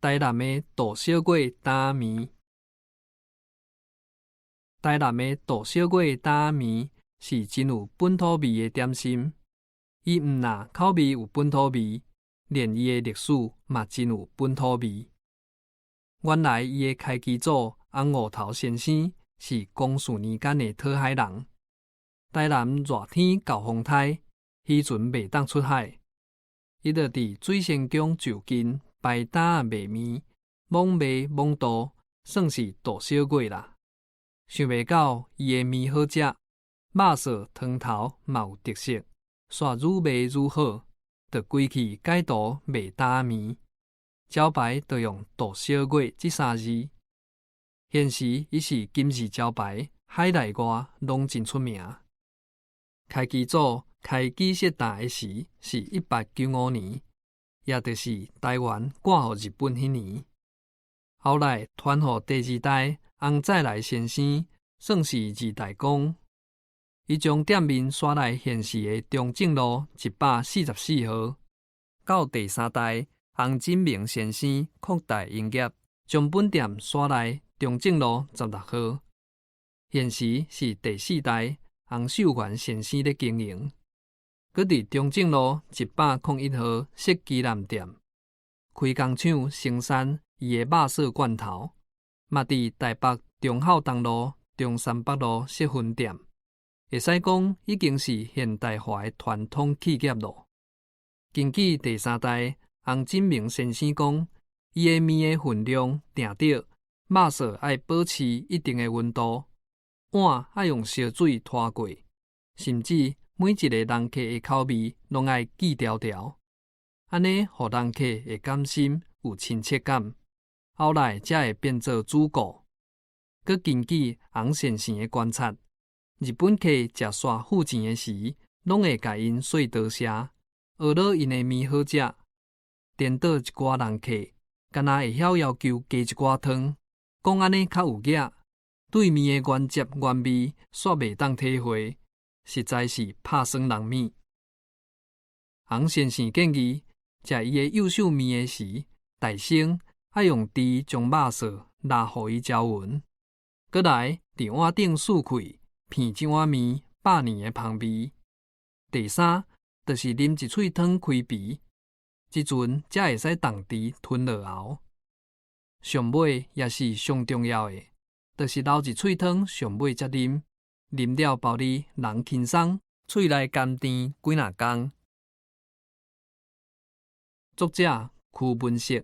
台南的杜小月擔仔麵。台南的杜小月擔仔麵是真有本土味的點心。伊毋但口味有本土味，連伊的歷史嘛真有本土味。原來伊的開基祖翁芋頭先生是光緒年間的討海人。台南熱天厚風颱，漁船袂當出海，伊就佇水仙宮就近擺擔仔賣麵，罔賣罔杜，算是杜小月啦。想袂到伊的麵好食，肉臊湯頭嘛有特色，煞愈賣愈好，就規氣改途賣擔仔麵，招牌就用杜小月這三字。現時已是金字招牌，海內外攏真出名。開基祖開幾色擔的時是1895年，也就是台灣割予日本彼年。後來傳予第二代翁再來先生，算是二代公。伊將店面徙來現時的中正路144號。到第三代翁錦明先生擴大營業，將本店徙來中正路16號。現時是第四代翁秀元先生咧經營，閣佇中正路101號設旗艦店，開工廠生產伊的肉臊罐頭，嘛佇台北忠孝東路、中山北路設分店，會使講已經是現代化的傳統企業囉。根據第三代翁錦明先生講，伊的麵的份量定著，肉臊愛保持一定的溫度。碗愛用燒水拖過，甚至每一个人客的口味攏愛記牢牢，按呢予人客會甘心有親切感，後來才會變做主顧。閣根據翁先生的觀察，日本客食煞付錢的時，攏會共𪜶說多謝，呵咾𪜶的麵好食。顛倒一寡人客，敢若會曉要求加一寡湯，講按呢較有額。對麵的原汁原味，煞袂當體會，實在是拍酸人物。翁先生建議，食伊的幼秀麵的時，大先愛用匙將肉臊撈予伊攪勻，閣來佇碗頂撕開，品這碗麵百年的芳味。第三，就是啉一喙湯開鼻，這陣才會使同匙吞落喉。上尾也是上重要的，就是留一喙湯上尾才啉，啉了包你人輕鬆，喙內甘甜幾若工。作者：區文色。